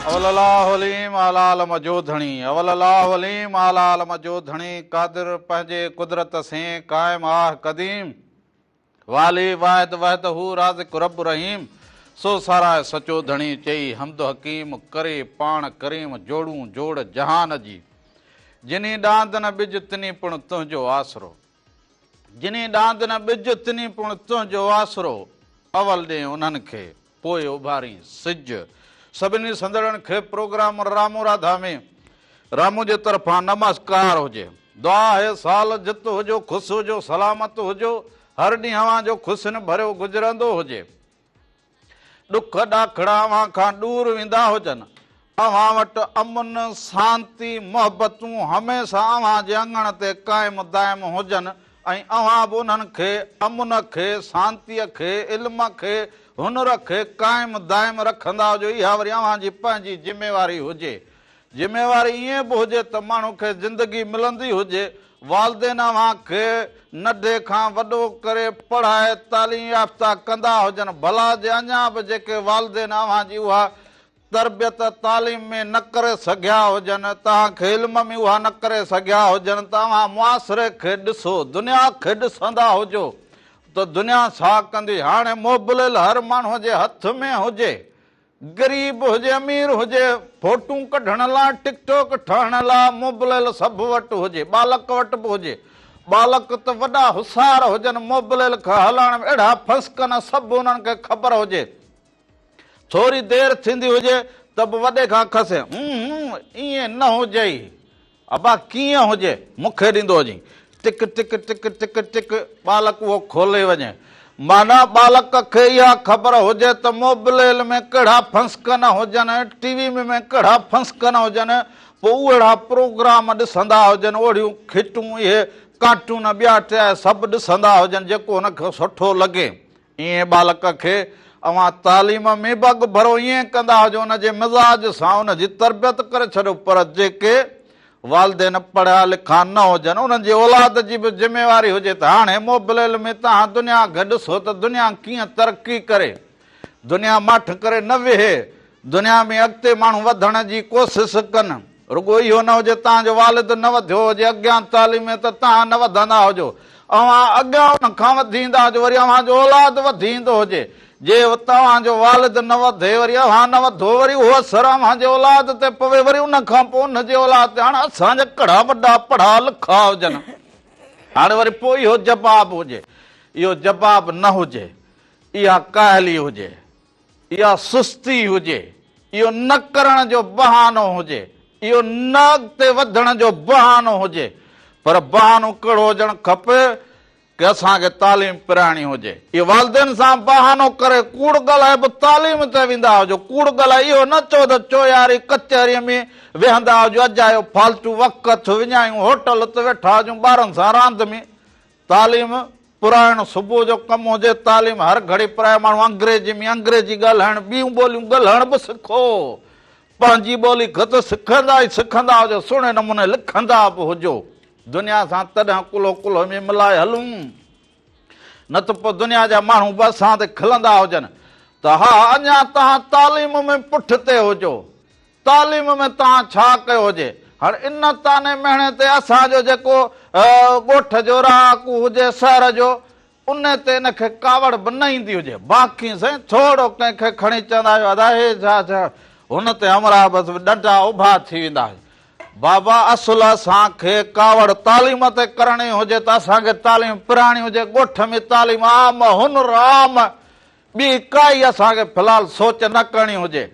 اول الله عليم اعليٰ عالم جو ڌڻي اول الله عليم اعليٰ عالم جو ڌڻي قادر پنهنجي قدرت سين قائم آه قديم والي واحد وحده رازق رب رحيم سو ساراهه سچو ڌڻي چئي حمد حڪيم ڪري پاڻ ڪريم جوڙون جوڙ جهان جي جني ڏاند نه ٻج تني پڻ تنهنجو آسرو جني ڏاند نه ٻج، تني پڻ تنهنجو آسرو. اول ڏي انهن کي، پوء اڀارين سج. سڀني سندڙن کي پروگرام رامو راڌا ۾ رامو جي طرفان نمسڪار هجي. دعا آهي سال جت هجو، خوش هجو، سلامت هجو، هر ڏينهن اوهان جو خوشين ڀريو گذرندو هجي. ڏک ڏاکڙا اوهان کان ڏور ويندا هجن. اوهان وٽ امن، سانتي، محبتون هميشه اوهان جي اڱڻ تي قائم دائم هجن ۽ اوهان به انهن کي، امن کي، سانتيء کي، علم کي، هنر کي قائم دائم رکندا هجو اها وري اوهان جي پنهنجي ذميواري هجي. ذميواري ائين به هجي ته ماڻهو کي زندگي ملندي هجي، والدين اوهان کي ننڍي کان وڏو ڪري پڙهائي تعليم يافته ڪندا هجن، ڀلا جي اڃا به جيڪي والدين اوهان جي اها تربيت تعليم ۾ نه ڪري سگهيا هجن، توهان کي علم ۾ اها نه ڪري سگهيا هجن ته اوهان معاشري کي ڏسو، دنيا کي ڏسندا هجو ته دنيا ڇا ڪندي، هاڻي موبليل هر ماڻهو جي هٿ ۾ هجي، غريب هجي امير هجي، فوٽون ڪڍڻ لا، ٽڪ ٽاڪ ٺاهڻ لا موبليل سڀ وٽ هجي، ٻالڪ وٽ به هجي. ٻالڪ ته وڏا هوشيار هجن، موبليل کي هلائڻ ۾ اهڙا ڦسڪن سڀ انهن کي خبر هجي. ٿوري دير ٿيندي هجي ته به وڏي کان کسي، هون هون ائين نه هجئي. ابا ڪيئن هجي، مون کي ڏيندو هجين. ٽڪ ٽڪ ٽڪ ٽڪ ٽڪ ٻالڪ اهو کولي وڃي. معنيٰ ٻالڪ کي اها خبر هجي ته موبليل ۾ ڪهڙا ڦنسڪن هجن، ٽي وي ۾ ڪهڙا ڦنسڪن هجن، پوء اهڙا پروگرام ڏسندا هجن، اهڙيون کٽون اهي ڪارٽون ٻيا ٽيا سڀ ڏسندا هجن جيڪو هن کي سٺو لڳي. ائين ٻالڪ کي اوهان تعليم ۾ به اڳڀرو ائين ڪندا هجو ان جي مزاج سان ان جي تربيت ڪري ڇڏيو پر جيڪي والدين پڙهيا لکا نه هجن انهن جي اولاد جي به ذميواري هجي ته هاڻي موبليل ۾ توهان دنيا کي ڏسو ته دنيا ڪيئن ترقي ڪري دنيا ماٺ ڪري نه ويهي دنيا ۾ اڳتي ماڻهو وڌڻ جي ڪوشش ڪن. رڳو اهو نه هجي توهان جو والد نه وڌيو هجي اڳيان تعليم ۾ ته توهان نه وڌندا هجو. اوهان اڳيان ان کان وڌي ايندا هجو وري اوهان جو اولاد وڌي ايندو هجي. جي توهان جو والد نه وڌي وري اوهان نه وڌو وري اهو اثر اوهان جي اولاد تي پوي وري ان کان پوء ان جي اولاد تي. هاڻ اسان جا ڪهڙا وڏا پڙها لکا هجن. هاڻي وري پوء اهو جواب هجي. اهو جواب نه هجي. اها ڪاهلي هجي. اها سستي هجي، اهو نه ڪرڻ جو بهانو هجي، اهو نه اڳتي وڌڻ جو بهانو هجي، پر بهانو ڪهڙو هجڻ کپي ڪي اسان کي تعليم پرائڻي هجي. اهو والدين سان بهانو ڪري ڪوڙ ڳالهائي به تعليم تي ويندا هجو، ڪوڙ ڳالهائي اهو نه چئو ته چوياري ڪچهريء ۾ ويهندا هجو، اجايو فالتو وقت وڃايون، هوٽل تي ويٺا هجون ٻارن سان راند ۾. تعليم پرائڻ صبح جو ڪم هجي، تعليم هر گهڙي پرائي ماڻهو انگريزي ۾ انگريزي ڳالهائڻ ٻيون ٻوليون ڳالهائڻ به سکو، پنهنجي ٻولي کي ته سکندا ئي سکندا هجو، سهڻي نموني لکندا به هجو، دنيا سان تڏهن ڪلهو ڪلهو ۾ ملائي هلون، نه ته پوء دنيا جا ماڻهو به اسان تي کلندا هجن ته ها اڃا توهان تعليم ۾ پٺتي هجو. تعليم ۾ توهان ڇا ڪيو هجي؟ هاڻ ان طعني مهڻي تي اسان جو جيڪو ڳوٺ جو رهاڪو هجي شهر جو ان تي ان کي ڪاوڙ به نه ايندي هجي باقي سائين ٿورو ڪنهن کي کڻي چوندا آهيو ادا هي ڇا ڇا هن تي همراهه بس ڏنڊا اڀا ٿي ويندا آهن بابا اصل اسان کي ڪاوڙ تعليم تي ڪرڻي هجي ته اسان کي تعليم پراڻي هجي ڳوٺ ۾ تعليم عام هنر عام ٻي ڪائي اسان کي في الحال سوچ نه ڪرڻي هجي.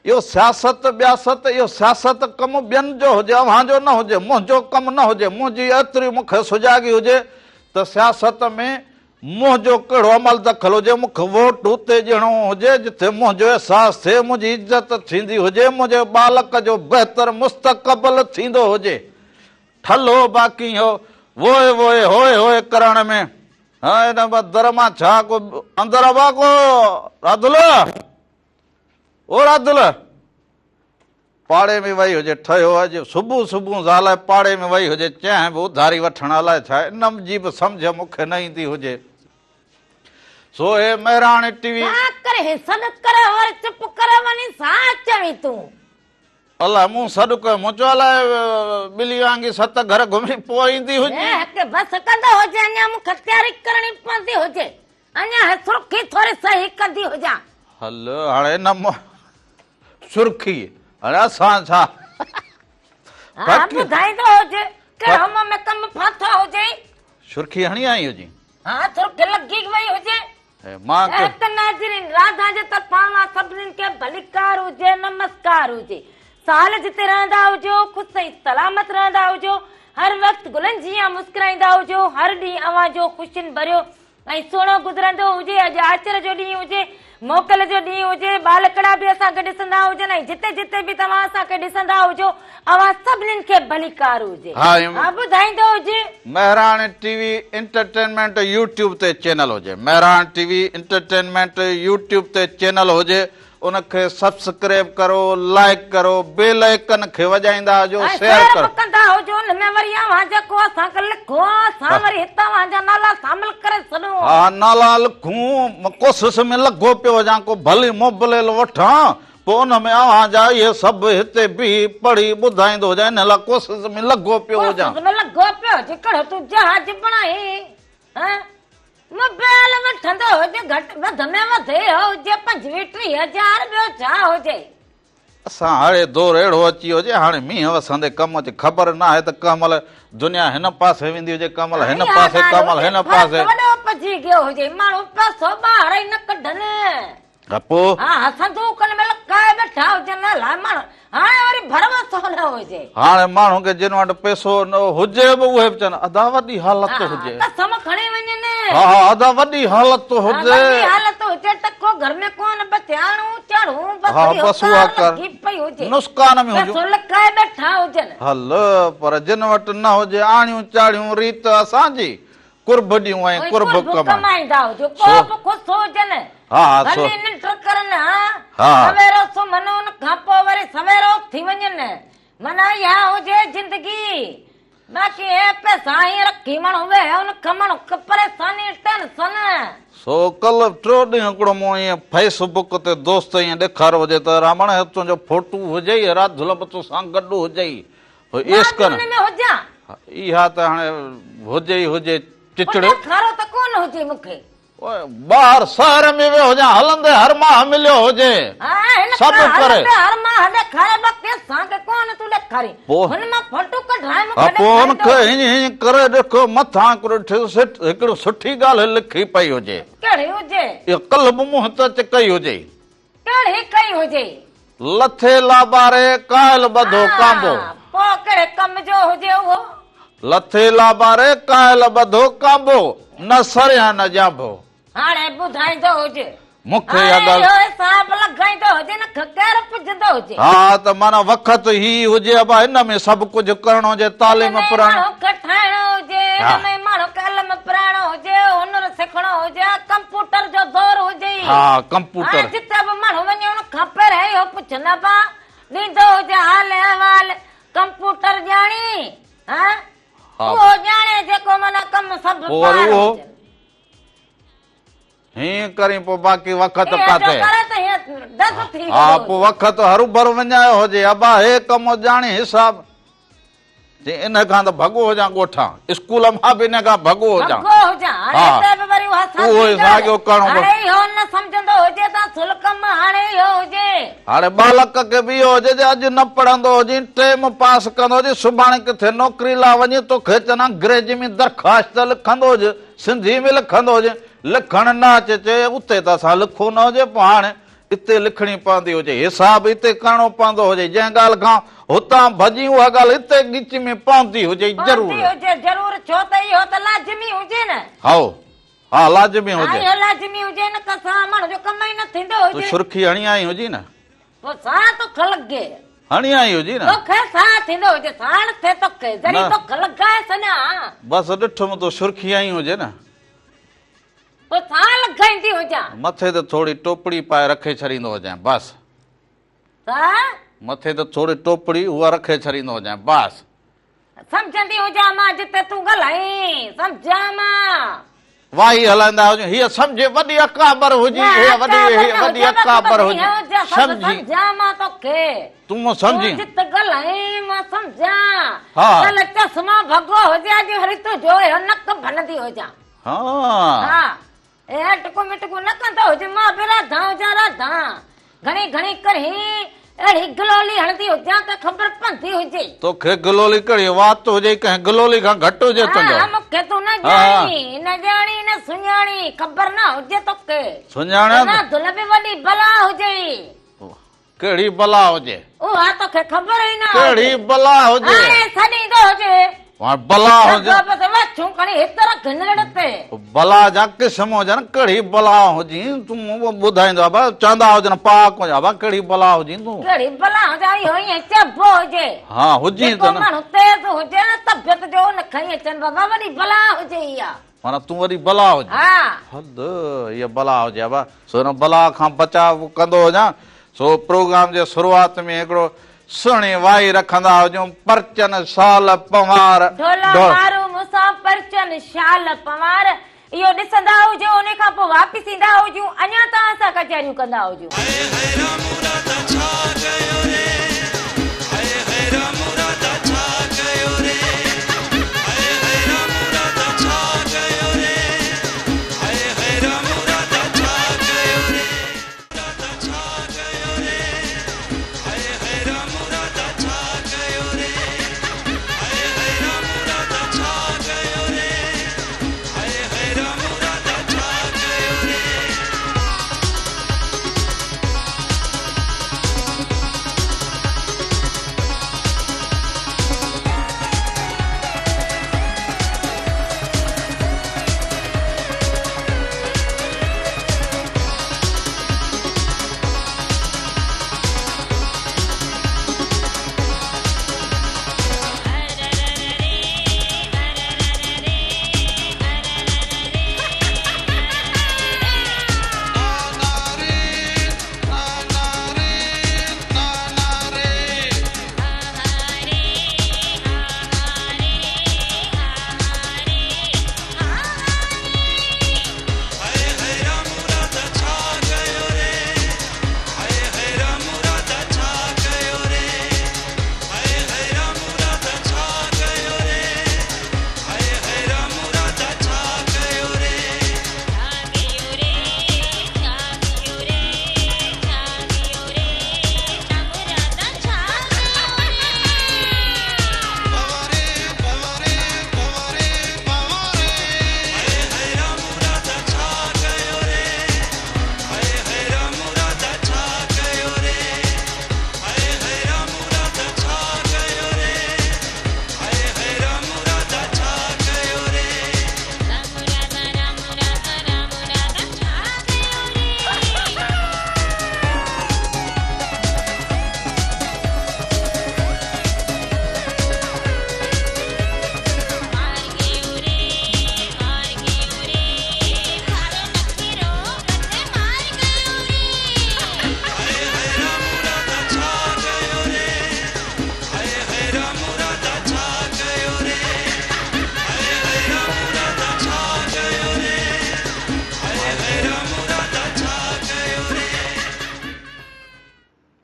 اهو سياست ٻياست، اهو سياست ڪم ٻين جو هجي، اوهان جو نه هجي، منهنجو ڪم نه هجي، منهنجي ايتري مون کي سجاڳي هجي ته سياست ۾ منهنجو ڪهڙو عمل دخل هجي، مون کي ووٽ اتي ڏيڻو هجي جتي منهنجو احساس ٿئي، منهنجي عزت ٿيندي هجي، منهنجي ٻالڪ جو بهتر مستقبل ٿيندو هجي. ٺلهو باقي اهو ووء ووء هوء هوء ڪرڻ ۾. ها هن در مان ڇا ڪو اندر ابا ڪو راڌل او راڌل پاڙي ۾ وئي هجي ٺهيو اڄ صبح صبح زال پاڙي ۾ وئي هجي چانهه به اڌاري وٺڻ الائي ڇا ان جي به سمجهه مون کي نه ايندي هجي سو هي مهراڻ ٽي وي ڇا ڪري هي سڏ ڪري وري چپ ڪري وڃي سا چوين تون. الاء مون سڏ ڪيو، مون چيو الاء ٻلي وانگي ست گهر گهمي پوء ايندي هجي. هي هڪ بس ڪندو هجي، اڃا مون کي تياري ڪرڻي پوندي هجي، اڃا هي سرخي ٿوري صحيح ڪندي هجان. هل هاڻي نه سرخي هاڻي اسان ڇا. ها ٻڌائيندو هجي، ڪهڙو مون ۾ ڪم ڦاٿو هجي. سرخي هڻي آئي هجي. ها سرخي لڳي وئي هجي. مان اي ته ناظرين راڌا جي طرفان اوهان سڀنين کي ڀليڪار هجي نمسڪار هجي سال جتي رهندا هجو خوش ۽ سلامت رهندا هجو هر وقت گلن جيان مسڪرائيندا هجو هر ڏينهن اوهان جو خوشين ڀريو ۽ سهڻو گذرندو هجي اڄ آچر جو ڏينهن هجي موڪل جو ڏينهن هجي ٻالڪڙا به اسان کي ڏسندا هجن ۽ جتي جتي به توهان اسان کي ڏسندا هجو اوهان سڀنين کي ڀليڪار هجي ها ٻڌائيندو هجي. Mehran T V entertainment YouTube تي چينل هجي Mehran T V entertainment YouTube تي چينل هجي ان کي سبسڪريب ڪرو لائيڪ ڪرو بيل ائيڪن کي وڄائيندا هجو ۽ شيئر شيئر ڪرو. به ڪندا هجو ان ۾ وري اوهان جيڪو اسان کي لکو اسان وري هت اوهان جا نالا شامل ڪري ڇڏون. ها نالا لکون ڪوشش ۾ لڳو پيو هجان ڪو ڀلي موبليل وٺان پوء ان ۾ اوهان جا اهي سڀ هتي بيهي پڙهي ٻڌائيندو هجان، ان لاء ڪوشش ۾ لڳو پيو هجان. ڪوشش ۾ لڳو پيو هجي، ڪهڙو تون جهاز بڻائين، هان؟ موبائل وٺندو هجي، گهٽ وڌ ۾ وڌ اهو هجي پنجويهه ٽيهه هزار، ٻيو ڇا هجي؟ اسان هاڻي دور اهڙو اچي ويو جي هاڻي مينهن وسندي ڪم اچي، خبر ناهي ته ڪنهن مهل دنيا هن پاسي ويندي هجي، ڪنهن مهل هن اها پاسي، ڳالهه ڪنهن مهل هجي، هن پاسي. فرق وڏو پئجي ويو هجي، ماڻهو پئسو ٻاهر ئي نه ڪڍن. ها پوء؟ ها ها صندوقن ۾ لڪائي ويٺا هجن الائي ماڻهو هاڻي وري ڀروسو نه هجي. هاڻي ماڻهو کي جن وٽ پئسو نه هجي به اهي به چون ادا وڏي حالت ها هجي. قسم کڻي وڃن. ها ها ادا وڏي حالت هجي. ها وڏي حالت هجي ٽڪو گهر ۾ ڪونه بچي آڻون چاڙهون بس ها اهو بس اها ڪار ڪر لڳي پئي هجي. نسڪان ۾ هجون. پئسو لڪائي ويٺا هجن. هل پر جن وٽ نه هجي آڻيون چاڙهيون ريت اسان جي قرب ڏيون ۽ قرب ڪمائيندا هجو پوء به خوش هجن ڀلي ننڊ ڪرن ها سويرو سمهن ان کان پوء وري سويرو اٿي وڃن معنيٰ اها هجي زندگي باقي هي پئسا ائين رکي ماڻهو ويهي ان کان ماڻهو کي پريشاني ٽينشن. سو ڪلهه ٽيو ڏينهن هڪڙو مون ائين فيس بڪ تي دوست ائين ڏيکاريو هجي ته رامڻ هي تنهنجو فوٽو هجئي راڌل به توسان گڏ هجئي مان به ان ۾ هجان. اها ته هاڻي هجي ئي هجي چچڙ. پر ڏيکارو ته ڪونه هجي مون کي. ٻاهر شهر ۾ ويو هجان هلندي هر ماهه مليو هجي. ها هن سڀ کان ڪري. هلندي هر ماهه ڏيکاري باقي اسان کي ڪونه تون ڏيکارين. هن مان فوٽو ڪڍرائي مون کي ها پوء هن ڏيکاريندو کي هجي. هيئن هيئن ڪري ڏيکو مٿان هڪڙو سٺي ڳالهه لکي پئي هجي. ڪهڙي هجي؟ اها ڪلهه به مون هت اچي ڪئي هجي. ڪهڙي ڪئي هجي؟ لٿي لاباري ڪاهل ٻڌو ڪانبو. ها، پوء ڪهڙي ڪم جو هجي اهو؟ لٿي لاباري ڪاهل ٻڌو ڪانبو، نه سريان نه ڄانڀو. هاڻي ٻڌائيندو هجي. مون کي اها هاڻي ڳالهه. اهو حساب لڳائيندو هجي نه ڪير پڄندو هجي. ها ته معنيٰ وقت هي هجي ابا هن ۾ سڀ ڪجهه ڪرڻو هجي تعليم هن ۾ پرائڻ. ماڻهو کي ٺاهڻو هجي، هن ۾ ماڻهو کي علم پرائڻو هجي، هنر سکڻو هجي، ڪمپوٽر جو دور هجي. ها ڪمپوٽر. هاڻي جتي به ماڻهو وڃي ان کان پهريان اهو پڇن ابا ڏيندو هجي حال احوال ڪمپوٽر ڄاڻي ها اهو ڄاڻي جيڪو معنيٰ ڪم سڀ پار هجن. هيئن ڪرين پوء باقي وقت ڪاٿي. ها پوء وقت هروڀرو وڃايو هجي. ابا هي ڪم ڄاڻي حساب. چي ان کان ته ڀڳو هجان ڳوٺان. اسڪول مان به ان کان ڀڳو هجان. ها اهو ئي ساڳيو ڪرڻو پوندو. هاڻي ٻالڪ کي به اهو هجي جي اڄ نه پڙهندو هجين، ٽيم پاس ڪندو هجين، سڀاڻي ڪٿي نوڪري لاء وڃين توکي چون انگريزي ۾ درخواست لکندو هج. سنڌي ۾ لکندو هجي، لکڻ نه اچي، چئي اتي ته اسان لکو نه هجي، پوء هاڻي اتي لکڻي پوندي هجي، حساب اتي ڪرڻو پوندو هجي، جنهن ڳالهه کان هتان ڀڄين اها ڳالهه اتي ڳچي ۾ پوندي هجي، ضرور. پوندي هجي، ضرور، ڇو ته اهو ته لازمي هجي نه. هائو، ها لازمي هجي. ها اهو لازمي هجي نه ته سان ماڻهو جو ڪم ئي نه ٿيندو هجي. تون سرخي هڻي آئي هجين نه. پوء ساهه توکي لڳي. هڻي آئي هجي نه. توکي ساهه ٿيندو هجي ساڻ ٿئي توکي ذري توکي لڳائي سڃان. بس ڏٺم تو سرخي آئي هجي نه. پوء ساهه لڳائيندي هجان. مٿي تي ٿوري ٽوپڙي پائي رکي ڇڏيندو هجين بس. ساهه. مٿي تي ٿوري ٽوپڙي اها رکي ڇڏيندو هجين بس. سمجهندي هجان مان جتي تون ڳالهائين سمجهان مان. وائي هلائيندا هجون، هيء سمجهي وڏي اڪابر هجي، هيء وڏي هيء وڏي اڪابر هجي، سمجهي. سمجهان مان توکي. تون مون سمجهين. تون جت ڳالهائين مان سمجهان. ها. ڪلهه چشما ڀڳو هجي اڄ وري تنهنجو اهو نڪ ڀڃندي هجان. ها. ها. اي اٽڪو مٽڪو نه ڪندو هج مان به راڌا هجان راڌا. گهڻي گهڻي ڪرين اهڙي گلولي هڻندي هجان ته خبر پوندي هجي. توکي گلولي ڪهڙي وات هجئي ڪنهن گلولي کان گهٽ هجي تنهنجو. ها مونکي تون نه ڄاڻين نه ڄاڻين نه سڃاڻين خبر نه هجي توکي. سڃاڻيان ته دل به وڏي بلا هجئي. ڪهڙي بلا هجي. اها توکي خبر ئي نه هجي. ڪهڙي بلا هجي. هاڻي سڏيندو هجي. هاڻ بلا هجي. بس وڇون کڻي هت رک نڙ تي. بلا جا قسم هجن ڪهڙي بلا هجين تون ٻڌائيندو ابا چوندا هجن پاڪ هجي ابا ڪهڙي بلا هجين تون. ڪهڙي بلا هجان اهو ائين چئبو هجي. ها هجين ته جيڪو ماڻهو تيز هجي نه طبيعت جو ان کي ائين چون بابا وڏي بلا هجي اها. معنيٰ تون وڏي بلا هجين. ها. حد هيء بلا هجي ابا سو ان بلا کان بچاء ڪندو هجان سو پروگرام جي شروعات ۾ هڪڙو سهڻي وائي رکندا هجون پرچن شال پنوار. ڍولا مارو مون سان پرچن شال پنوار اهو ڏسندا هجو ان کان پوء واپس ايندا هجون اڃا توهان سان ڪچهريون ڪندا هجون. هاء هاء رامو راڌا ڇا ڪيو ري هاء هاء رامو راڌا ڇا ڪيو ري هاء هاء رامو راڌا ڇا ڪيو ري هاء هاء رامو راڌا ڇا ڪيو ري راڌا ڇا ڪيو ري هاء هاء رامو راڌا ڇا ڪيو ري هاء هاء رامو راڌا ڇا ڪيو ري هاء هاء رامو راڌا ڇا ڪيو ري.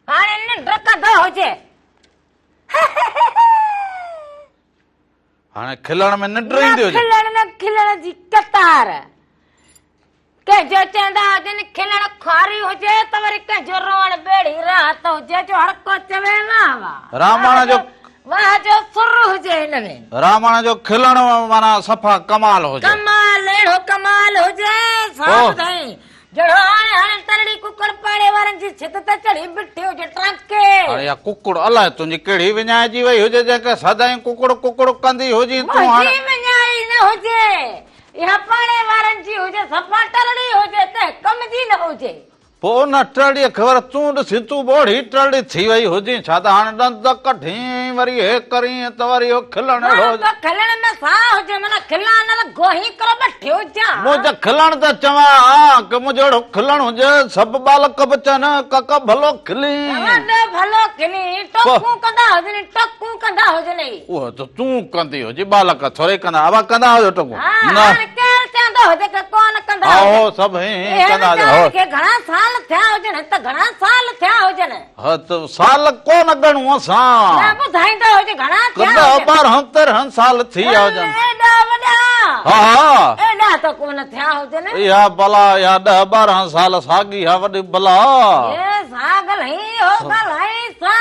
هاڻي ننڊ ڪندو هجي. هاڻي کلڻ ۾ ننڊ ايندي هجي. نه کلڻ نه کلڻ جي قطار. ڪنهن جو چوندا هجن کلڻ خواري هجي ته وري ڪنهن جو روئڻ ٻيڙي راحت هجي جو هر ڪو چوي واهه واهه. راماڻ جو واهه جو سر هجي هن ۾. راماڻ جو کلڻ معنيٰ صفا ڪمال هجي. ڪمال اهڙو ڪمال هجي صاحب سائين جهڙو هاڻي هاڻي ترڙي ڪڪڙ پاڙي وارن جي ڇت تي چڙهي بيٺي هجي ٽرانڪي. هاڻي اها ڪڪڙ الائي تنهنجي ڪهڙي وڃائجي وئي هجي جنهن کي سدائين ڪڪڙ ڪڪڙ ڪندي هجين تون هاڻي. منهنجي وڃائي نه هجي اها پاڙي وارن جي هجي صفا ٽرڙي هجي ڪنهن ڪم جي نه هجي. پوء ان ٽرڙيء کي ور تون ڏسين تون به اهڙي ٽرڙي ٿي وئي هجين ڇا ته هاڻي ڏند ڪڍين وري هي ڪرين ته وري اهو کلڻ اهڙو ماڻهو کلڻ ۾ ساهه هجي معنيٰ کلان نه ته گوهين ڪرو ٻٺي هجان. منهنجي کلڻ ته چوان ها ڪه منهنجو اهڙو کلڻ هجي سڀ ٻالڪ به چون ڪاڪا ڀلو کلين. وڏو ڀلو کلين ٽوڪون ڪندا هجن ٽوڪون ڪندا هجن. اهو ته تون ڪندي هجين ٻالڪ ٿوري ڪندا ابا ڪندا هجو ٽوڪون ها نه. هاڻي ڪير چوندو هجي ڪه ڪونه ڪندا هجن. ها هو سڀ هين هين ڪندا هجن. هن کي گهڻا سال ٿيا هجن هت گهڻا سال ٿيا هجن. ها ته سال ڪونه ڳڻون اسان. نه ٻڌائيندو هجي گهڻا ٿيا هجن. ڏهه ٻارهن تيرهن سال ٿي ويا هجن. ايڏا وڏا. ها ها. ايڏا ته ڪونه ٿيا هجن. اها بلا اها ڏهه ٻارهن سال ساڳي اها وڏي بلا. اي سا ڳالهائين هو ڳالهائين سا.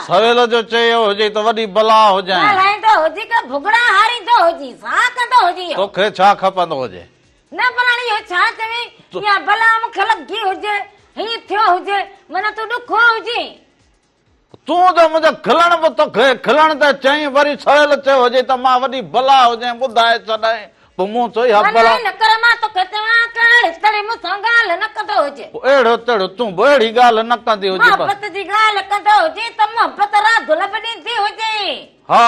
سويل جو چيو هجي ته وڏي بلا هجين. ڳالهائيندو هجي ڪه ڀڳڙا هاريندو هجي سا ڪندو هجي اهو. توکي ڇا کپندو هجي. نه پر هاڻي اهو ڇا چوين اها بلا مون کي لڳي هجي هيئن ٿيو هجي معنيٰ تون ڏکو هجين. تون ته منهنجو کلڻ به توکي کلڻ ته چئين وري سويل چيو هجي ته مان وڏي بلا هجين ٻڌائي ڇڏائين پوء مون چيو اها بلا. معنيٰ ان ڪري مان توکي چوان ته اهڙي تهڙي مون سان ڳالهه نه ڪندو هجين. پوء اهڙو تهڙو تون به اهڙي ڳالهه نه ڪندي هجين. محبت جي ڳالهه ڪندو هجين ته محبت راڌل به ڏيندي هجين. ها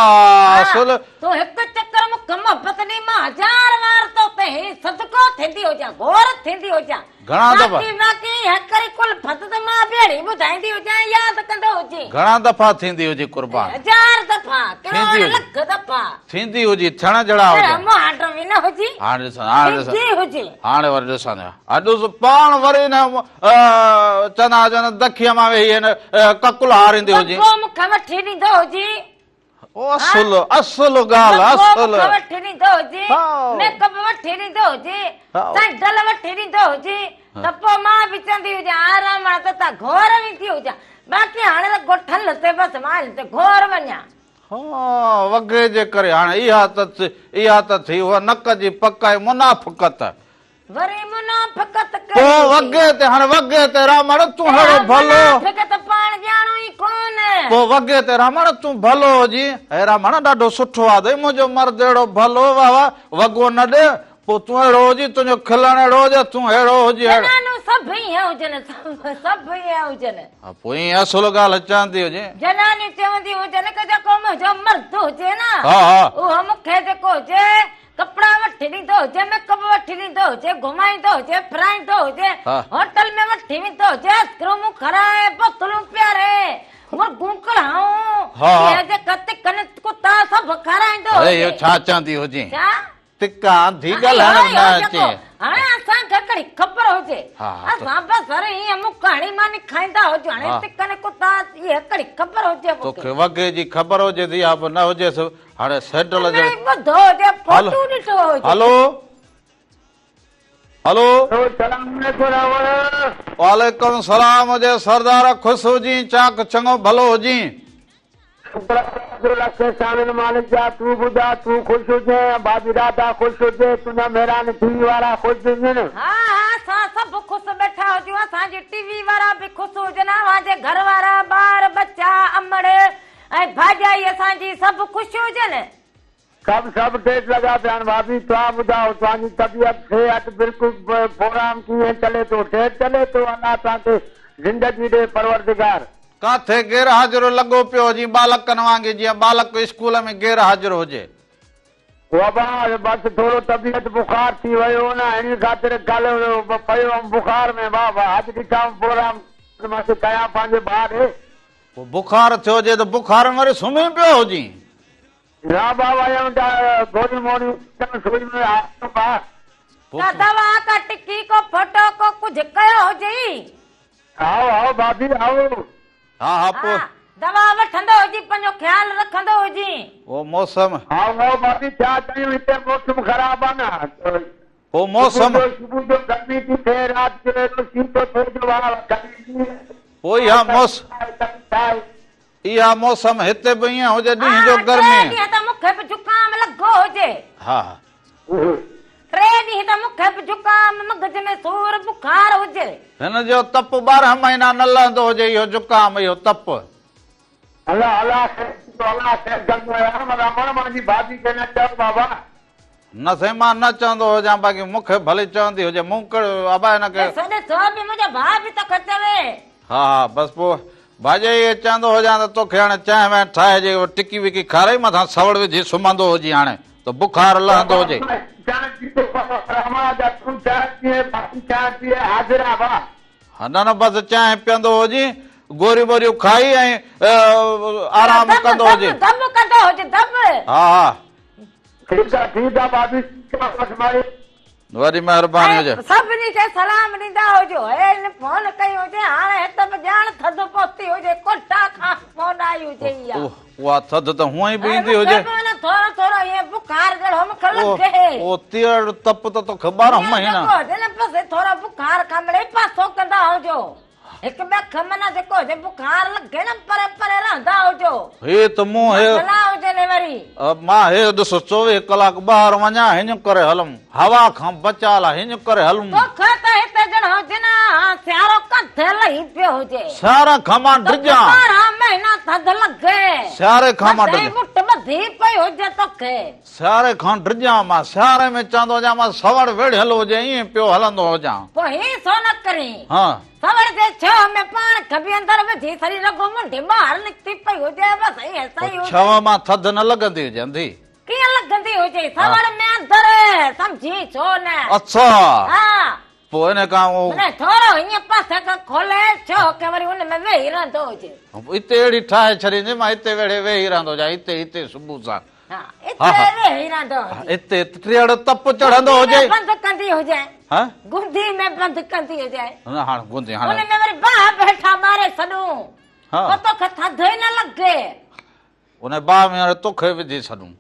اصل. تون هڪ چڪر مون کي محبت ڏي مان هزار وار تو تي هي صدقو ٿيندي هجان گهور ٿيندي هجان. گهڻا دفعا. باقي باقي هڪري ڪلفت ته مان به اهڙي ٻڌائيندي هجان ياد ڪندو هجين. گهڻا دفعا ٿيندي هجي قربان. هزار دفعا ڪروڙ لک دفعا. ٿيندي هجي ٿيڻ جهڙا هجن. اهڙا مهانڊو به نه هجي. هاڻي ڏسان هاڻي ڏسان. ٿيندي هجي. هاڻي وري ڏسان ها ڏس پاڻ وري نه چوندا هجن دکيء مان ويهي هن ڪڪل هاريندي هجي. وڳو مون کي وٺي ڏيندو هجي. او اصل اصل ڳالهه اصل. وڳو مون کي وٺي ڏيندو هجي. ميڪ اپ وٺي ڏيندو هجي. سينڊل وٺي ڏيندو هجي ته پوء مان به چوندي هجان آرام ته تان گهور ويندي هجان باقي هاڻي ته ڳوٺن تي بس مان هن تي گهور وڃان. ها وڳي جي ڪري هاڻي اها ته اها ته ٿي هوء نڪ جي پڪ ۽ منافقت. وري منافقت ڪئي. پوء وڳي تي هاڻي وڳي تي رامڻ تون ههڙو ڀلو. منافقت پاڻ ڄاڻون ئي ڪونه. پوء وڳي تي رامڻ تون ڀلو هجين. هي رامڻ ڏاڍو سٺو آ اٿئي منهنجو مرد اهڙو ڀلو واه واه وڳو نه ڏي پوء تون اهڙو هجين تنهنجو کلڻ اهڙو هجي تون اهڙو هجين اهڙو. زنانون سڀ ائين هجن سڀ ائين هجن. ها پوء ائين اصل ڳالهه چوندي هجين. زنانيون چونديون هجن ڪه جيڪو منهنجو مرد هجي نه ها ها. اهو مون کي جيڪو هجي ڪپڙا وٺي ڏيندو هجي، ميڪ اپ وٺي ڏيندو هجي، گهمائيندو هجي، ڦرائيندو هجي، هوٽل ۾ وٺي ويندو هجي، آئسڪريمون کارائي، بوتلون پياري، مرغون ڪڙهائون، اهي جيڪا تڪن ڪتا سڀ کارائيندو هجي. اڙي اهو ڇا چوندي هجين؟ ڇا؟ تڪا انڌي ڳالهائڻ به نه اچي. هاڻي اسان کي ڪهڙي خبر هجي. اسان بس هر ائين مڪ هڻي ماني کائيندا هجون. هاڻي تڪن ڪتا اهي ڪهڙي خبر هجي مون کي. توکي وڳي جي خبر هجي ته اها به نه هجيس. هاڻي سينٽرل جي نه ٻڌو هجي فوٽو ڏٺو هجي. هلو هلو. سلام عليڪم راوڻ. وعليڪم سلام هجي سردار خوش هجين چاڪ چڱو ڀلو هجين. شڪر الله جو لک احسانن مالڪ جا تون ٻڌا تون خوش هجين ڀاڀي راڌا خوش هجي تنهنجا مهران ٽي وي وارا خوش هجن. ها ها اسان سڀ خوش ٻيٺا هجون اسان جي ٽي وي وارا به خوش هجن اوهان جي گهر وارا ٻار ٻچا امڙ ۽ ڀاڄائي اسان جي سڀ خوش هجن. سڀ سڀ ٺيٺ لڳا پيا آهن ڀاڀي توهان ٻڌايو توهان جي طبيعت صحت بلڪل پروگرام ڪيئن چلي ٿو ٺيٺ چلي ٿو الله توهان کي زندگي ڏي پروردگار. ڪاٿي غير حاضر لڳو پيو هجين ٻالڪن وانگي جيئن ٻالڪ اسڪول ۾ غير حاضر هجي. بابا بس ٿورو طبيعت بخار ٿي ويو هو نه انهي خاطر ڪالهه پيو هوم بخار ۾ بابا اڄ ڏٺائون پروگرام مان ڪيان پنهنجي ڀاء ڏي. پوء بخار ٿيو هجي ته بخار ۾ وري سمهي پيو هجين. نه بابا ايئن ته گوريون موريون کڻ سوئي ۾ آيو با. ڪا دوا ڪا ٽڪي ڪو ڦوٽو ڪو ڪجهه ڪيو هجئي. هائو هائو ڀاڀي هائو. ها ها پوء. ها دوا وٺندو هجين پنهنجو خيال رکندو هجين. پوء موسم. هائو هائو ڀاڀي ڇا ڪيون هتي موسم خراب آ نه. پوء موسم. صبح جو گرمي ٿي ٿئي رات جو ايڏو سيء ٿو ٿئي جو واهه ڪڏهن پوء اها موس اها موسم هتي به ائين هجي ڏينهن جو گرمي. ها ٽي ڏينهن ته مون کي به زڪام لڳو هجي. ها. ٽي ڏينهن ته مون کي به زڪام مغز ۾ سور بخار هجي. هن جو تپ 12 مهينا نه لهندو هجي اهو زڪام اهو تپ. الله الله خير ڪندو الله خير ڪندو يار مگا مڻ مانجي ڀاڀي کي نه چئو بابا. نه سائين مان نه چوندو هجان باقي مون کي ڀلي چوندي هجي مون ڪهڙو ابا هن کي. ڏسو ڏسو به منهنجو ڀاء به توکي چوي. ها ها بس پوء ڀاڄائي کي چوندو هجان ته توکي هاڻي چانهه وانهه ٺاهي جيڪو ٽڪي وڪي کارائي مٿان سوڙ وجهي سمهندو هجين هاڻي ته بخار لهندو هجي. چانهه پيتو رحمان جا تون چانهه پيئين ڀاڀي چانهه پيئي حاضر آ ڀاء. ها نه نه بس چانهه پيئندو هجين گوريون ٻوريون کائي ۽ آرام ڪندو هجين. دم ڪندو هجين دم. ها ها. ٺيڪ آ ٺيڪ آ ڀاڀي ٺيڪ آ بس مائي. وڏي مهرباني هجي. ۽ سڀني کي سلام ڏيندا هجو. هي هن فون ڪئي هجي هاڻي هت به ڄاڻ ٿڌ پهتي هجي ڪوٽا کان فون آئي هجي اها. اها ٿڌ ته هونئن ئي به ايندي هجي. مون کي به معنيٰ ٿورو ٿورو ائين بخار جهڙو مون کي لڳي. اهو تيئڙ تپ ته توکي 12 مهينا. جيڪو هجي نه بس ٿورو بخار کان مڙئي پاسو ڪندا هجو. هڪ ٻئي کان معنيٰ جيڪو هجي بخار لڳي نه پري پري رهندا هجو. هي ته مون هي. مسئلا هجن وري. مان هي ڏس 24 ڪلاڪ ٻاهر وڃان هڃ ڪري هلم هوا کان بچاء لاء هڃ ڪري هلم. توکي ته هتي ڄڻ هجي نه سيارو ڪنڌ لهي پيو هجي. سياري کان مان ڊڄان. توکي 12 مهينا ٿڌ لڳي. سياري کان مان ڊڄان. ٿڌ مٺ ٻڌي پئي هجي توکي. سياري کان ڊڄان مان سياري ۾ چوندو هجان مان سوڙ ويڙهيل هجي ائين پيو هلندو هجان. پوء هي سو نه ڪرين. ها. سوڙ جي ڇوهه ۾ پاڻ کٻي اندر وجهي سري رڳو منڍي ٻاهر نڪتي پئي هجي بس ائين صحيح هجي. ڇوهه مان ٿڌ نه لڳندي هجي انڌي. ڪيئن لڳندي هجي سوڙ ۾ اندر سمجهين ڇو نه. اڇا. ها. پوء ان کان اهو. معنيٰ ٿورو هيئن پاسي کان کولي ڇوهه کي وري ان ۾ ويهي رهندو هجي. اتي اهڙي ٺاهي ڇڏيندي مان اتي ويڙهي ويهي رهندو هجان اتي اتي صبح سان. ها اتي ويهي رهندو هجي. اتي ٽيڙ تپ چڙهندو هجي. گوندي ۾ بند ڪندي هجي. ها؟ گوندي ۾ بند ڪندي هجي. نه هاڻ گوندي هاڻ. ان ۾ وري باهه به هيٺان ٻاري ڇڏون. ها. پوء توکي ٿڌ ئي نه لڳي. ان باهه ۾ هاڻي توکي وجهي ڇڏون.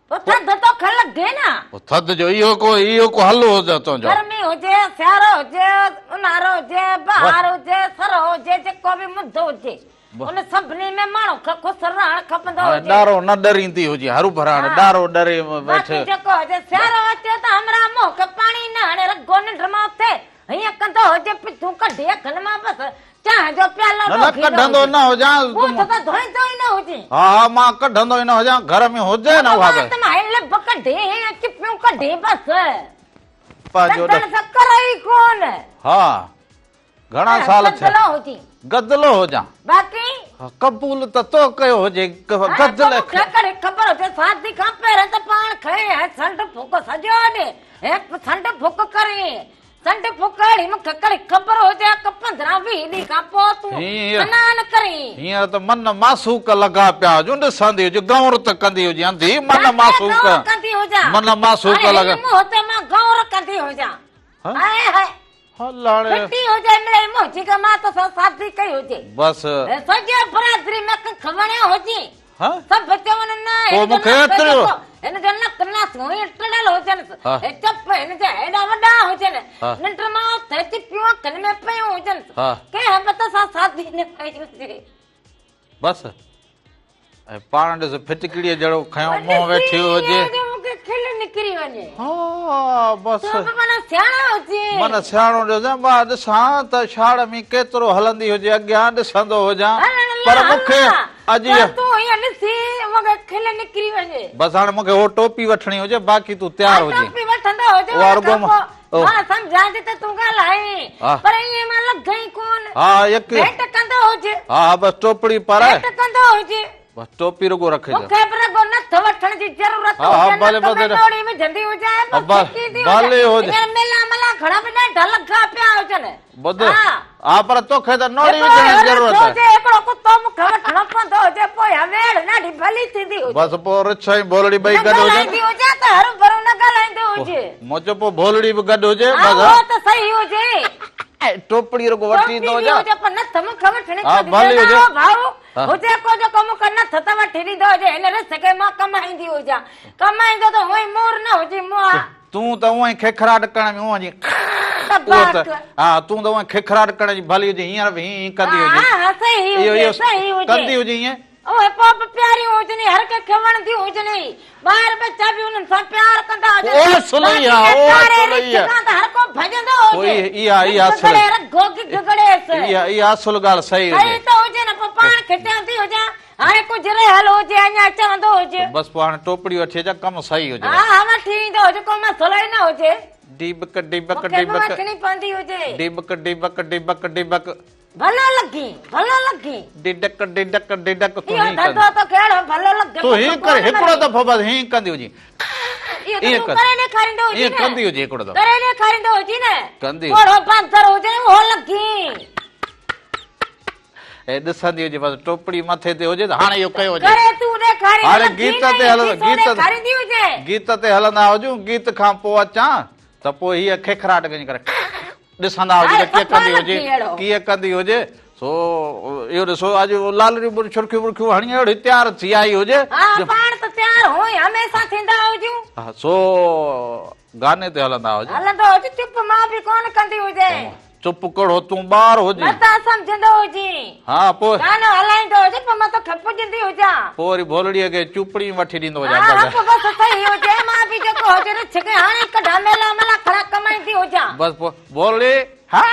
پوء ٿڌ توکي لڳي نه. پوء ٿڌ جو اهو ڪو اهو ڪو حل هجي تنهنجو. گرمي هجي، سيارو هجي، اونهارو هجي، بهار هجي، سرء هجي، جيڪو به مند هجي. ان سڀني ۾ ماڻهو کي خوش رهڻ کپندو هجي. ڏارو نه ڏريندي هجي هروڀرو هاڻي ڏارو ڏري ويٺي. باقي جيڪو هجي سيارو اچي ته همراهه منهن کي پاڻي نه هڻي رڳو ننڊ مان اٿي هيئن ڪندو هجي پٿون ڪڍي اکين مان بس چانهه جو پيالو نه نه ڪڍندو نه هجان ٻوٿ ته ڌوئيندو ئي نه هجي. ها ها مان ڪڍندو ئي نه هجان گهر ۾ هجي نه اها به. وات مان هي لب ڪڍي هيئن چپيون ڪڍي بس. پنهنجو ڏندن سان ڪري ئي ڪونه. ها گهڻا سال ٿيا. گدلو هجين. گدلو هجان. باقي. قبول ته تو ڪيو هجي گدلي مون کي ڪهڙي خبر هجي شادي کان پهرين ته پاڻ کي هي سنڍ ڦوڪ سڄو ڏينهن هي سنڍ ڦوڪ ڪرين سنڍ ڦوڪ اهڙي مون کي ڪهڙي خبر هجي هڪ 15 20 ڏينهن کان پوء تون سنان ڪرين. هينئر ته من معشوق لڳا پيا هجون ڏسندي هجي گئور ته ڪندي هجي انڌي من معشوق گئور ڪندي هجان من معشوق لڳا هاڻي هن منهن تي مان گئور ڪندي هجان هاء هاء هل هاڻي. ڦٽي هجي مڙئي منهنجي ڪا مان توسان شادي ڪئي هجي. بس. سڄي برادري ۾ ڪک وڻيو هجي. ها؟ سڀ چون نه پوء هن جو مون کي نڪ ايترو. جيڪو هن جو نڪ ناسون ائين ٽڙيل هجنس. ها. هي چپ هن جا هيڏا وڏا هجن. ها. ننڊ مان اٿي چپيون اکين ۾ پيون هجنس. ها. ڪنهن به توسان شادي نه ڪئي هجي. بس. ۽ پاڻ ڏس ڦٽڪڙيء جهڙو کنيو منهن ويٺي هجي. مون کي کل نڪري وڃي. ها بس. تون به معنيٰ سياڻو هجين. معنيٰ سياڻو ڏسان مان ڏسان ته ڇاڙ ۾ ڪيترو هلندي هجي اڳيان ڏسندو هجان پر مون کي اڄ پر تون هيئن ڏسي مون کي کل نڪري وڃي. بس هاڻي مون کي هو ٽوپي وٺڻي هجي باقي تون تيار هجين. ٽوپي وٺندو هجي ان کان پوء مان سمجهان ٿي ته تون ڳالهائين پر ائين مان لڳين ڪونه. ها يڪ ڀيٽ ڪندو هجي. ها ها بس ٽوپڙي پارائي. ڀيٽ ڪندو هجي. بس ٽوپي رڳو رکجي. مون کي به رڳو نٿ وٺڻ جي ضرورت هجي نڪ ۾ نوڙي وجهندي هجان ۽ بس ڦٽي ٿي هجان. هينئر ميلا ملا گهڻا به ڏاڍا لڳا پيا هجن. ٻڌ ها پر توکي ته نوڙي وجهڻ جي ضرورت آهي. هجي هڪڙو ڪتو مون کي وٺڻو پوندو هجي پوء اها ويڙهه ڏاڍي ڀلي ٿيندي هجي. بس پوء رڇ ۽ ڀولڙي ٻئي گڏ هجن. نه ڳالهائيندي هجان ته هروڀرو نه ڳالهائيندو هجي. مون چيو پوء ڀولڙي به گڏ هجي. ها اهو ته صحيح هجي. ٽوپڙي رڳو وٺي ايندو هجان. ٽوپي به هجي پر نٿ مون کي وٺڻي ها پوندي ڀلي هجي. نه ڀائو هجي ڪو جيڪو مون کي نٿ ته وٺي ڏيندو هجي هن رس کي مان ڪمائيندي هجان. ڪمائيندو ته هونئن ئي مور نه هجي مئا. تون ته هونئن ئي کيکراٽ ڪرڻ ۾ هونئن جي اهو ته ها تون ته هونئن کيکراٽ ڪرڻ جي ڀلي هجي هينئر به هين هين ڪندي هجي. ها ها صحيح هجي صحيح هجي. ڪندي هجي هيئن. اهي پوء به پياريون هجن هر ڪنهن کي وڻنديون هجن ٻار ٻچا به انهن سان پيار ڪندا هجن. او اصل اها او اصل اها. ته هر ڪو ڀڄندو هجي. اها اها اصل گگڙي رگهو گگڙيس. اها اها اصل ڳالهه صحيح هجي. صحيح ته هجي نه پوء پاڻ کي چوندي هجان. هاڻي ڪجهه رهيل هجي اڃا چوندو هجي. بس پوء هاڻي ٽوپڙي وٺي اچان ڪم صحيح هجي. ها ها وٺي ايندو هجي ڪو مسئلو ئي نه هجي. ڊيبڪ ڊيبڪ مون کي به ڊيبڪ. وٺڻي پوندي هجي. ڊيبڪ ڊيبڪ ڊيبڪ ڊيبڪ. ڀلو لڳين ڀلو لڳين. ڊيڊڪ ڊيڊڪ ڊيڊڪ تون اهو هين ڌنڌو ڪندي. توکي اهڙو ڀلو لڳي تون هين ڪري هڪڙو دفعو بس هين ڪندي هجين. اهو ته تون ڪري ڏيکاريندو هجين ايئن نه. ڪندي هجي هڪڙو دفعو. ڪري ڏيکاريندو هجين نه. ڪندي. پوڙهو باندر هجين اهو لڳين. اي ڏسندي هجي بس ٽوپڙي مٿي تي هجي ته هاڻي اهو ڪيو هجي. ڪري تون ڏيکاري هاڻي گيت تي هل گيت ڏيکاريندي هجي. گيت تي هلندا هجون گيت کان پوء اچان ته. ته پوء هيء کيکراٽ ڪنهن ڪري ڏسندا هجي ته ڪيئن ڪندي هجي ڪيئن ڪندي هجي سو اهو ڏسو اڄ لالريون به ڇرڪيون برڪيون هڻي اهڙي تيار ٿي آئي هجي. ها پاڻ ته تيار هونئن هميشه ٿيندا هجون. ها سو گاني تي هلندا هجون. هلندو هجي چپ مان به ڪونه ڪندي هجين. چپ ڪهڙو تون ٻار هجين. متان سمجهندو هجين. ها پوء. گانو هلائيندو هجي پوء مان توکي پڄندي هجان. پوء وري ڀولڙيء کي چوپڙي وٺي ڏيندو هجان. ها ها پوء بس صحيح هجي مان به جيڪو هجي رڇ کي هڻي ڪڍان ميلا ملا کڙا ڪمائيندي هجان. بس پوء ڀولڙي ها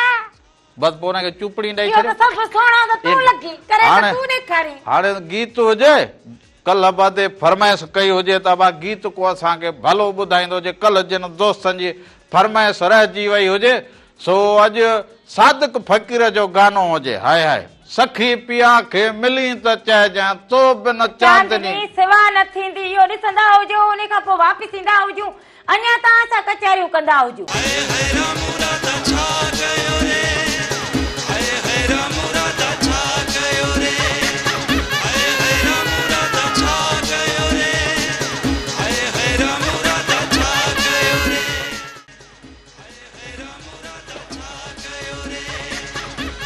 بس پوء ان کي چوپڙي ڏئي اهو ته ڇڏيو. سڀ سهڻو ته تون لڳين ڪري ته تون ڏيکارين. هاڻي گيت هجي ڪلهه به ادي فرمائش ڪئي هجي ته ابا گيت ڪو اسان کي ڀلو ٻڌائيندو هجي ڪلهه جن دوستن جي فرمائش رهجي وئي هجي سو اڄ صادق فقير جو گانو هجي هاء هاء سخي پيا کي ملين ته چئجان تو بن چاندني. چاندني سوا نه ٿيندي اهو ڏسندا هجو انهي کان پوء واپس ايندا هجون اڃا توهان سان ڪچهريون ڪندا هجون. هاء هاء رامو راڌا ڇا ڪيو ري هاء هاء رامو راڌا ڇا ڪيو ري هاء هاء رامو راڌا ڇا ڪيو ري هاء هاء رامو راڌا ڇا ڪيو ري هاء هاء رامو راڌا ڇا ڪيو ري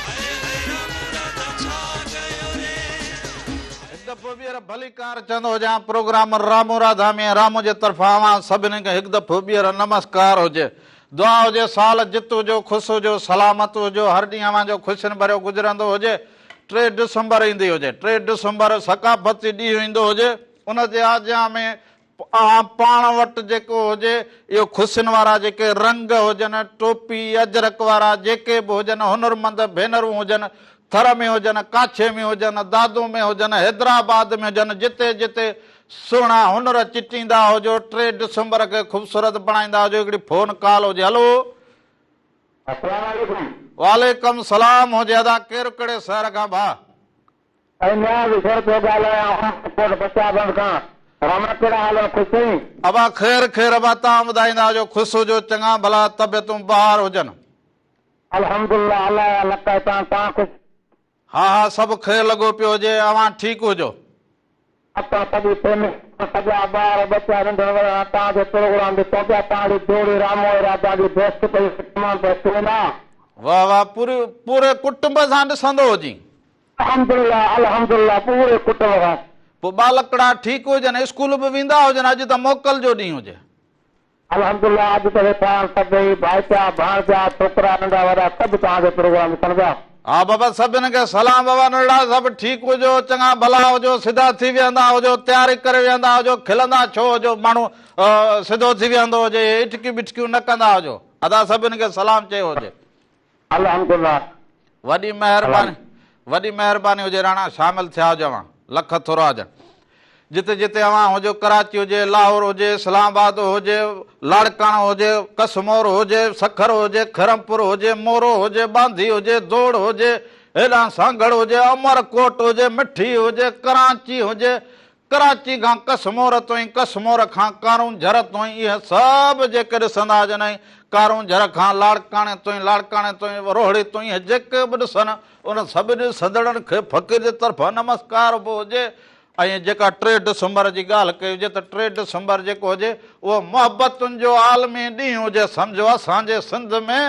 هاء هاء رامو راڌا ڇا ڪيو ري. هڪ دفعو ٻيهر ڀليڪار چوندو هجان پروگرام رامو راڌا ۾ رامو جي طرفان اوهان سڀني کي هڪ دفعو ٻيهر نمسڪار هجي دعا هجي سال جت هجو خوش هجو سلامت هجو هر ڏينهن اوهان جو خوشين ڀريو گذرندو هجي ٽي ڊسمبر ايندي هجي ٽي ڊسمبر ثقافتي ڏينهن ايندو هجي ان جي آجيان ۾ اوهان پاڻ وٽ جيڪو هجي اهو خوشين وارا جيڪي رنگ هجن، ٽوپي، اجرڪ وارا جيڪي به هجن، هنرمند ڀينرون هجن، ٿر ۾ هجن، ڪاڇي ۾ هجن، دادو ۾ هجن، حيدرآباد ۾ هجن، جتي جتي سهڻا هنر چٽيندا هجو، ٽي ڊسمبر کي خوبصورت بڻائيندا هجو، هڪڙي فون ڪال هجي، هلو. السلام عليڪم. وعليڪم سلام هجي ادا ڪير ڪهڙي شهر کان ڀاء. سائين نياز شر پيو ڳالهايان عمرڪوٽ بچا بند کان راما ڪهڙا حال آهن خوش آهين. ابا خير خير ابا توهان ٻڌائيندا هجو خوش هجو چڱا ڀلا طبيعتون بهار هجن. الحمدلله الله جا لک احسان توهان خوش. ها ها سڀ خير لڳو پيو هجي اوهان ٺيڪ هجو. اسان سڄي فيملي سڄا ٻار ٻچا ننڍڙ وڏڙا توهان جو پروگرام ڏسون پيا توهان جي جوڙي رامو ۽ راڌا جي بيسٽ پئي تمام بهترين آ. واه واه پوري پوري ڪٽنب سان ڏسندو هجين. الحمدلله الحمدلله پوري ڪٽنب سان. پوء ٻالڪڙا ٺيڪ هجن اسڪول به ويندا هجن اڄ ته موڪل جو ڏينهن هجي. الحمدلله اڄ ته ويٺا آهن سڀئي ڀائٽيا ڀاڻجا ڇوڪرا ننڍا وڏا سڀ توهان جو پروگرام ڏسن پيا. ها بابا سڀن کي سلام بابا ننڍڙا سڀ ٺيڪ هجو چڱا ڀلا هجو سڌا ٿي ويهندا هجو تياري ڪري ويهندا هجو کلندا ڇو هجو ماڻهو سڌو ٿي ويهندو هجي اهي اٽڪيون ٻٽڪيون نه ڪندا هجو ادا سڀن کي سلام چيو هجي. الحمدلله. وڏي مهرباني وڏي مهرباني هجي راڻا شامل ٿيا هجو اوهان لک ٿورا هجن جتي جتي اوهان هجو ڪراچي هجي لاهور هجي اسلام آباد هجي لاڙڪاڻو هجي ڪسمور هجي سکر هجي خرمپور هجي مورو هجي ٻانڌي هجي دوڙ هجي هيڏانهن سانگهڙ هجي امر ڪوٽ هجي مٺي هجي ڪراچي هجي ڪراچي کان ڪسمور تائين، ڪسمور کان ڪارونجهر تائين اهي سڀ جيڪي ڏسندا هجن ۽ ڪارونجهر کان لاڙڪاڻي تائين، لاڙڪاڻي تائين روهڙي تائين اهي جيڪي به ڏسن انهن سڀني ڏسندڙن کي فقير جي طرفان نمسڪار به هجي ۽ جيڪا ٽي ڊسمبر جي ڳالهه ڪئي هجي ته ٽي ڊسمبر جيڪو هجي اهو محبتن جو عالمي ڏينهن هجي سمجهو اسان جي سنڌ ۾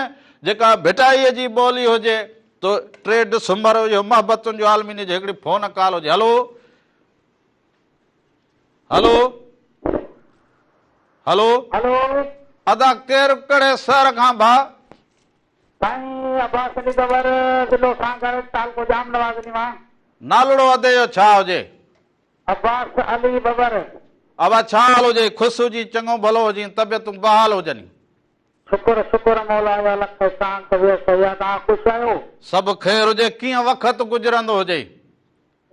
جيڪا ڀٽائيء جي ٻولي هجي ته ٽي ڊسمبر اهو محبتن جو عالمي ڏينهن هجي هڪڙي فون ڪال هجي هلو. هلو هلو هلو ادا ڪير ڪهڙي شهر کان ڀاء. سائين عباس علي ٻٻر ضلعو سانگهڙ تعلقو ڄام نواز علي مان. نالڙو ادي جو ڇا هجي. عباس علي ٻٻر. ابا ڇا حال هجي خوش هجين چڱو ڀلو هجين طبيعتون بحال هجني. شڪر شڪر مولا جا لک احسان طبيعت صحيح آ توهان خوش آهيو. سڀ خير هجي ڪيئن وقت گذرندو هجي.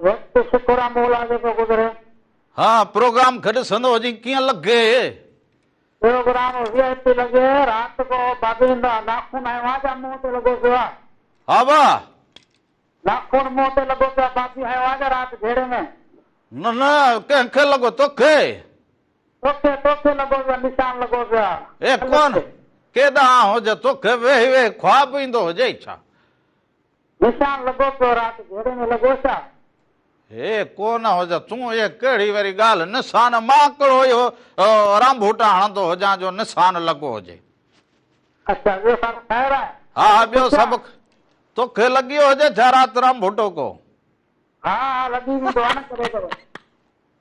وقت شڪر آ مولا جو پيو گذري. ها پروگرام کي ڏسندو هجين ڪيئن لڳي. پروگرام وي آء پي لڳي رات ڪو بابي ناخون هنيو آ جا منهن تي لڳو پيو آ. ها ڀا. ناخون منهن تي لڳو پيو آ بابي هنيو آ جا رات جهيڙي ۾. نه نه ڪنهن کي لڳو توکي. توکي توکي لڳو پيو آ نشان لڳو پيو آ. اي ڪون ڪيڏانهن هجي توکي ويهي ويهي خواب ايندو هجئي ڇا. نشان لڳو پيو رات گهوڙي ۾ لڳو ڇا؟ هي ڪو نه هج تون اهي ڪهڙي وري ڳالهه نشان مان ڪهڙو اهو رانڀوٽا هڻندو هجان جو نشان لڳو هجي. اڇا ٻيو سڀ خير آهي؟ ها ها ٻيو سڀ توکي لڳي ويو هجي ڇا رات رام ڀٽو ڪو؟ ها ها لڳي ويندو آهي نه ڪڏهن ڪڏهن.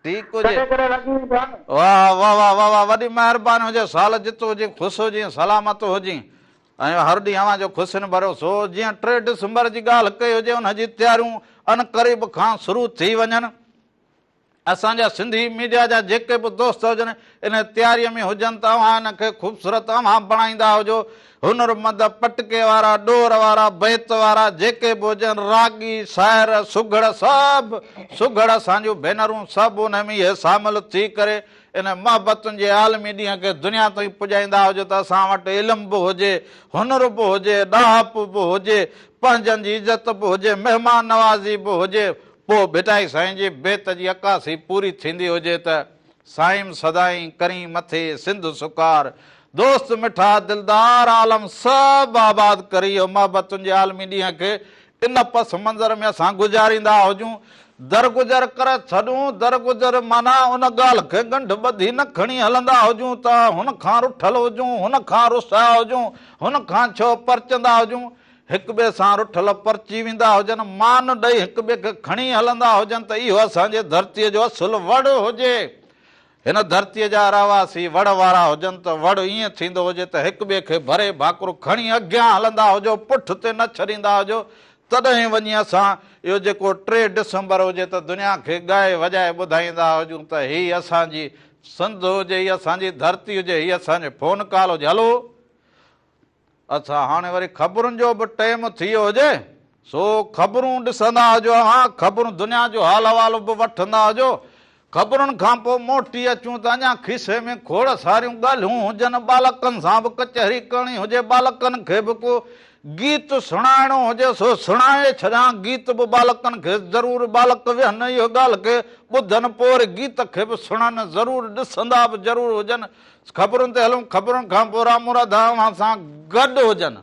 ٺيڪ هجي. ڪڏهن ڪڏهن لڳي ويندو آهي نه. واه واه واه واه واه وڏي مهرباني هجي سال جت هجين خوش هجين سلامت هجين ۽ هر ڏينهن اوهان جو خوشين ڀريو سو جيئن ٽي ڊسمبر جي ڳالهه ڪئي هجي ان جي تياريون عنقريب کان شروع ٿي وڃن. اسان جا سنڌي ميڊيا جا جيڪي به دوست هجن ان تياري ۾ هجن ته اوهان ان کي خوبصورت اوهان بڻائيندا هجو هنرمند پٽڪي وارا ڏور وارا بيت وارا جيڪي به هجن راڳي شاعر سگهڙ سڀ سگهڙ اسان جون ڀينرون سڀ ان ۾ اهي شامل ٿي ڪري ان محبتن جي عالمي ڏينهن کي دنيا تائين پڄائيندا هجو ته اسان وٽ علم به هجي هنر به هجي ڏاهپ به هجي پنهنجن جي عزت به هجي مهمان نوازي به هجي پوء ڀٽائي سائين جي بيت جي عڪاسي پوري ٿيندي هجي ته، سائيم سدائين ڪرين مٿي سنڌ سڪار، دوست مٺا دلدار عالم سڀ آباد ڪري اهو محبتن جي عالمي ڏينهن کي ان پس منظر ۾ اسان گذاريندا هجون. درگذر ڪري ڇڏون، درگذر معنيٰ ان ڳالهه کي ڳنڍ ٻڌي نه کڻي هلندا هجون ته هن کان رٺل هجون، هن کان رسيا هجون، هن کان ڇو پرچندا هجون. هڪ ٻئي سان رٺل پرچي ويندا هجن، مان ڏئي هڪ ٻئي کي کڻي هلندا هجن ته اهو اسان جي ڌرتيء جو اصل وڙ هجي. هن ڌرتيء جا رهواسي وڙ وارا هجن ته وڙ ائين ٿيندو هجي ته هڪ ٻئي کي ڀري ڀاڪر کڻي اڳيان هلندا هجو، پٺ تي نه ڇڏيندا هجو، تڏهن وڃي اسان اهو جيڪو ٽي ڊسمبر هجي ته دنيا کي ڳائي وڄائي ٻڌائيندا هجون ته هي اسان جي سنڌ هجي، هي اسان جي ڌرتي هجي، هي اسان جي فون ڪال هجي. هلو! اڇا هاڻي وري خبرن جو به ٽيم ٿي ويو هجي سو خبرون ڏسندا هجو اوهان خبرون دنيا جو حال احوال به وٺندا هجو خبرن کان پوء موٽي اچون ته اڃا کيسي ۾ کوڙ ساريون ڳالهيون هجن ٻالڪن سان به ڪچهري ڪرڻي هجي ٻالڪن کي به ڪو گيت سڻائڻو هجي سو سڻائي ڇڏيان گيت به ٻالڪن کي ضرور ٻالڪ ويهن اهو ڳالهه کي ٻڌن پوء وري گيت کي به سڻن ضرور ڏسندا به ضرور هجن خبرن تي هلون، خبرن کان پوء رامورا ڌام اوهان سان گڏ هجن.